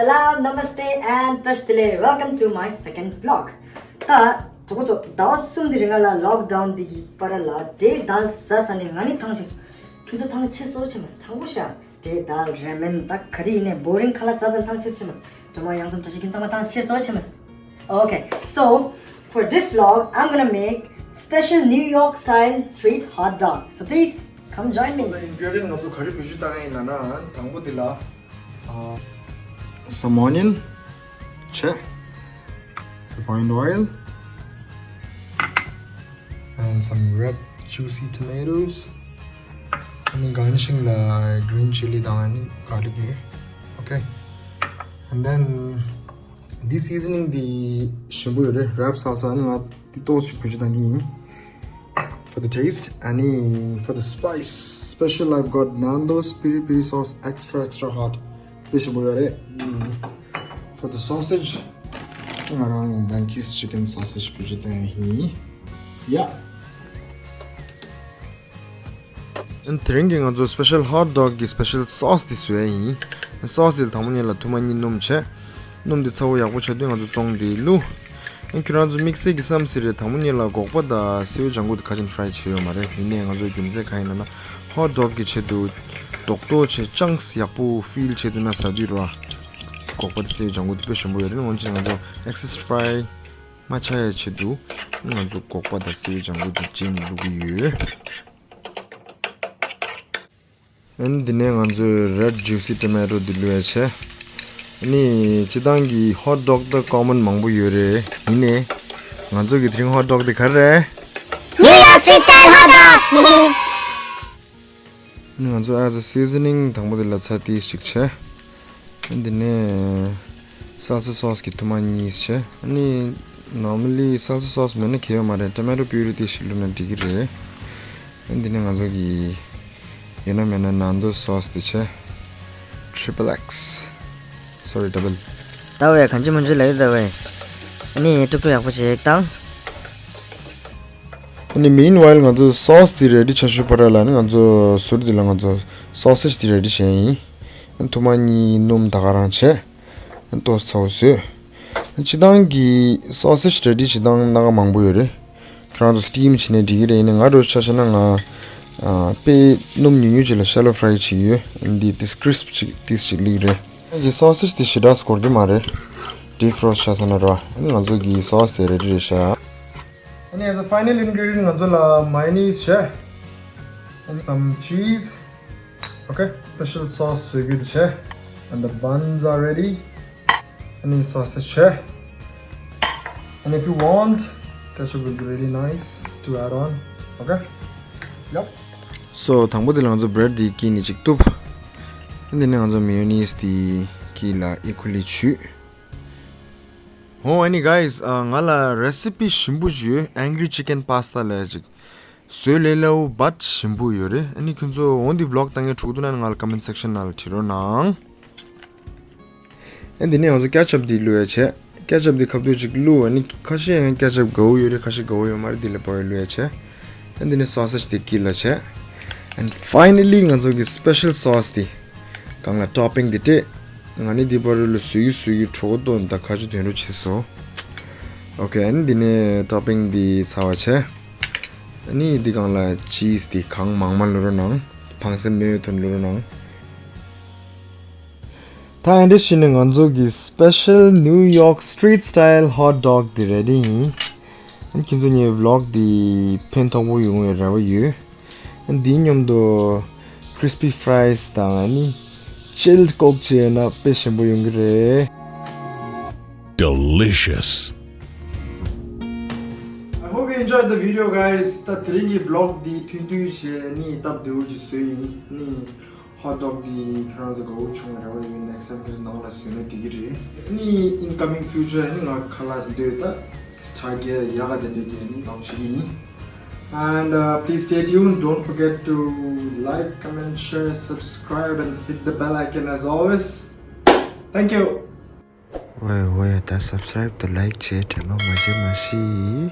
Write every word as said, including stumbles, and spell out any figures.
Hello, namaste and tashi delek. Welcome to my second vlog. ད་གྲོགས་པོ་ཚོ་ཟླ་བ་གསུམ་དེ་རིང་ལ་ལོག་ཌའོན་འདི་གི་བར་ལ་འབྲས་དལ་ཟ་ཟ་ནས་ང་ནི་ཐང་ཆད་སོང་། ཁྱོད་ཚོ་ཐང་ཆད་སོང་ཆད་མ་སོང་། དྲང་པོ་བཤད། འབྲས་དལ་ར་མེན་ད་ག་རེ་ཡིན་ནའི་བོ་རིང་ཁ་ལག་ཟ་ཟ་ནས་ཐང་ཆད་སོང་ཆད་མ་སོང་། དྲི་མ་གཡང་འཛོམས་བཀྲ་ཤིས་ཁྱེད་ཚང་མ་ཐང་ཆད་སོང་ཆད་མ་སོང་། Okay, so for this vlog, I'm gonna make special New York style street hot dog. So please come join me. Ingredient ང་ཚོ་ག་རེ་བེད་སྤྱོད་བཏང་ཡིན་ན་ན་དང་པོ་འདི་ལ་some onion, check, refined oil, and some red juicy tomatoes. And then garnishing ལ་green chili དང་garlic ཡོད། Okay, and then འདི་seasoning འདི་ཞིམ་པོ་ཡོད་རེད། Wraps salsa ནི་ང་འདི་ཏོག་ཙམ་བེད་སྤྱོད་གཏང་གི་ཡིན། For the taste, and for the spice, special I've got Nando's piri piri sauce, extra extra hot. དཔེ་ཞིམ་པོ་ཡོད་རེད། For the sausage, ང་རང་Vanquish chicken sausage བེད་སྤྱོད་གཏང་ཡིན། Yeah. དེ་རིང་གི་ང་ཚོ་special hot dog གི་special sauce དེ་བཟོས་ཡིན། Sauce དེ་ལ་དང་པོ་ཉིད་ལ་ཐུར་མ་གཉིས་སྣུམ་བྱས། སྣུམ་དེ་ཚ་པོ་ཡག་པོ་ཆགས་དུས་ང་ཚོ་བཙོང་དེ་བླུགས། ཁྱོད་རང་ཚོ་དམིགས་བསལ་གྱི་བསམ་སྲིད་རེད། དང་པོ་ཉིད་ལ་སྒོག་པ་དང་སེའུ་ལྗང་གུ་དེ་ཁ་ཅིག་fry བྱས་ཡོད་མ་རེད། ཡིན་ནའི་ང་ཚོའི་རྒྱུ་མཚན་གང་ཡིན་ན་ན་hot dog གི་ཆེད་དུ་རྡོག་རྡོག་བྱས་chunks ཡག་པོ་feel བྱས་དུས་ན་ཟ་དུས་ར་སྒོག་པ་དང་སེའུ་ལྗང་གུ་དེ་དཔེ་ཞིམ་པོ་ཡོད་རེད། འོན་ཀྱང་ང་ཚོ་excess fry མ་ཆགས་ཡ་ཆེད་དུ་ང་ཚོ་སྒོག་པ་དང་སེའུ་ལྗང་གུ་དེ་བྱས་ནས་བླུག་གི་ཡོད། ཨན་འདི་ནས་ང་ཚོས་red juicy tomato འདི་བླུགས་ཡ་བྱས། ཨ་ནི་སྤྱིར་བཏང་གི་hot dog ད་common མང་པོ་ཡོད་རེད། ཡིན་ནའི་ང་ཚོ་གི་དེ་རིང་hot dog འདི་ག་རེ་རེད། New York street style hot dog. ཨ་ནི་ང་ཚོ་as a seasoning དང་པོ་འདི་ལ་ཚྭ་ཏིས་ཅིག་བྱས། ཨན་འདི་ནས་salsa sauce གི་ཐུར་མ་གཉིས་བྱས། ཨ་ནི་normally salsa sauce མེད་ན་གལ་ཡོད་མ་རེད། tomato puree ཏིས་ཞིག་བླུགས་ན་འགྲིག་གི་རེད། ཨན་འདི་ནས་ང་ཚོ་གི་ཡོད་ན་མེད་ན་Nando's sauce དེ་བྱས། Triple X, sorry, double. ད་བས་གང་ཅི་མང་ཅི་ལས་ད་བས། ཨ་ནི་དཀྲུག་དཀྲུག་ཡག་པོ་བྱེད་དང་། ཨ་ནི་meanwhile ང་ཚོ་sauce དེ་ready ཆགས་ཤུལ་བར་ལ་ནི་ང་ཚོ་ཟུར་དེ་ལ་ང་ཚོ་sausage དེ་ready བྱས་ཡིན། ཨ་ཐུར་མ་གཉིས་སྣུམ་ད་ག་རང་བྱས། ཨ་ཏོག་ཙམ་ཚ་པོ་བཟོས། སྤྱིར་བཏང་གི་sausage ready བྱེད་སྟངས་སྣ་ཁ་མང་པོ་ཡོད་རེད། ཁྱེད་རང་ཚོ་steam བྱས་ནས་འགྲིག་གི་རེད། ཡིན་ནའི་ང་འདྲ་ཆ་བཞག་ན་ང་ཨ་དཔེ་སྣུམ་ཉུང་ཉུང་ཅིག་ལ་shallow fry བྱེད་ཀྱི་ཡོད། འདི་ཏིས་crisp ཅིག་ཏིས་ཅིག་ལིག་རེད། ང་གི་sausage དེ་ཞེ་དྲག་འགོར་གྱི་མ་རེད། Deep frost བྱས་ཙང་ན་ར། ཨ་ནི་ང་ཚོ་གི་sauce དེ་ready རེད་ཤག་ཨ་ནི་as a final ingredient ང་ཚོ་ལ་mayonnaise བྱས། And some cheese. Okay, special sauce བཟོ་རྒྱུ་དེ་བྱས། And the buns are ready. ཨ་ནི་sausage བྱས། And if you want, ketchup will be really nice to add on. Okay? Yep. So དང་པོ་དེ་ལ་ང་ཚོ་bread དེ་དཀྱིལ་ནས་ཅིག་གཏུབ། ཨ་ནི་ང་ཚོ་mayonnaise དེ་དཀྱིལ་ལ་equally བྱུགས། ཧོ། ཨ་ནི་guys, ཨ་ང་ལ་recipe ཞིམ་པོ་ཞིག་ཡོད། Angry chicken pasta ལབ་ཅིག་བཟོས་ལས་སླ་པོ་but ཞིམ་པོ་ཡོད་རེད། ཨ་ནི་ཁྱོད་ཚོ་འོ་འདི་vlog ལྟ་མཁན་འདྲ་པོ་འདུག་ན་ང་ལ་comment section ནང་ལ་བྲིས་རོགས་གནང་། ཨ་འདི་ནས་ང་ཚོ་ketchup འདི་བླུགས་ཡ་བྱས། ketchup འདི་ཁ་ཐུག་ཅིག་བླུགས། ཨ་ནི་ཁ་ཤས་ཡང་ketchup དགའ་པོ་ཡོད་རེད། ཁ་ཤས་དགའ་པོ་ཡོད་མ་རེད། འདི་ལ་པོ་ཡ་བླུགས་ཡ་བྱས། ཨ་འདི་ནས་sausage འདི་དཀྱིལ་ལ་བྱས། And finally ང་ཚོ་གི་special sauce འདི་སྒང་ལ་topping འདི་སྤྲད། ང་ནི་འདི་བར་ལ་བཟོས་ཀྱི་བཟོས་ཀྱི་གྲོད་ཁོག་ལྟོགས་ད་ཁ་ཆུ་དོན་འགྲོ་བྱས་སོང་། Okay, ཨ་ནི་འདི་ནས་topping འདི་ཚར་བ་བྱས། ཨ་ནི་འདི་སྒང་ལ་cheese འདི་གང་མང་མང་བླུགས་རོགས་གནང་། ཕངས་སེམས་མེད་པའི་ཐོག་ནས་བླུགས་རོགས་གནང་། ད་ཨ་འདི་བྱས་ནས་ང་ཚོ་གི་special New York street style hot dog འདི་ready ཡིན། ཨ་ནི་ཁྱེད་ཚོ་ངའི་vlog འདི་ཕན་ཐོགས་པོ་ཡོང་བའི་རེ་བ་ཡོད། ཨ་ནི་འདིའི་མཉམ་དུ་crispy fries དང་ཨ་ནི་chilled coke བྱས་ན་དཔེ་ཞིམ་པོ་ཡོང་གི་རེད། Delicious. I hope you enjoyed the video, guys. ད་དེ་རིང་གི་vlog འདི་ཐུང་ཐུང་བྱས་ནི་སྟབས་བདེ་པོ་ཅིག་བཟོས་ཡིན། ནི་hot dog འདི་ཁྱེད་རང་ཚོ་དགའ་པོ་བྱུང་བའི་རེ་བ་ཡོད། Next time ཁྱེད་ཚོ་ནང་ལ་བཟོས་ན་འགྲིག་གི་རེད། ནི་in coming future ནི་ང་ཁ་ལག་འདི་འདྲ་ད་ཊ་གེ་ཡག་ག་དེ་འདྲ་དེ་ནི་vlog བྱེད་ཀྱི་ཡིན། And uh, please stay tuned. Don't forget to like, comment, share, subscribe, and hit the bell icon as always. Thank you. ཝེ་ཝེ། ད་subscribe དང་like བྱས་དྲན་པ་མ་བརྗེད་མ་ཤེས།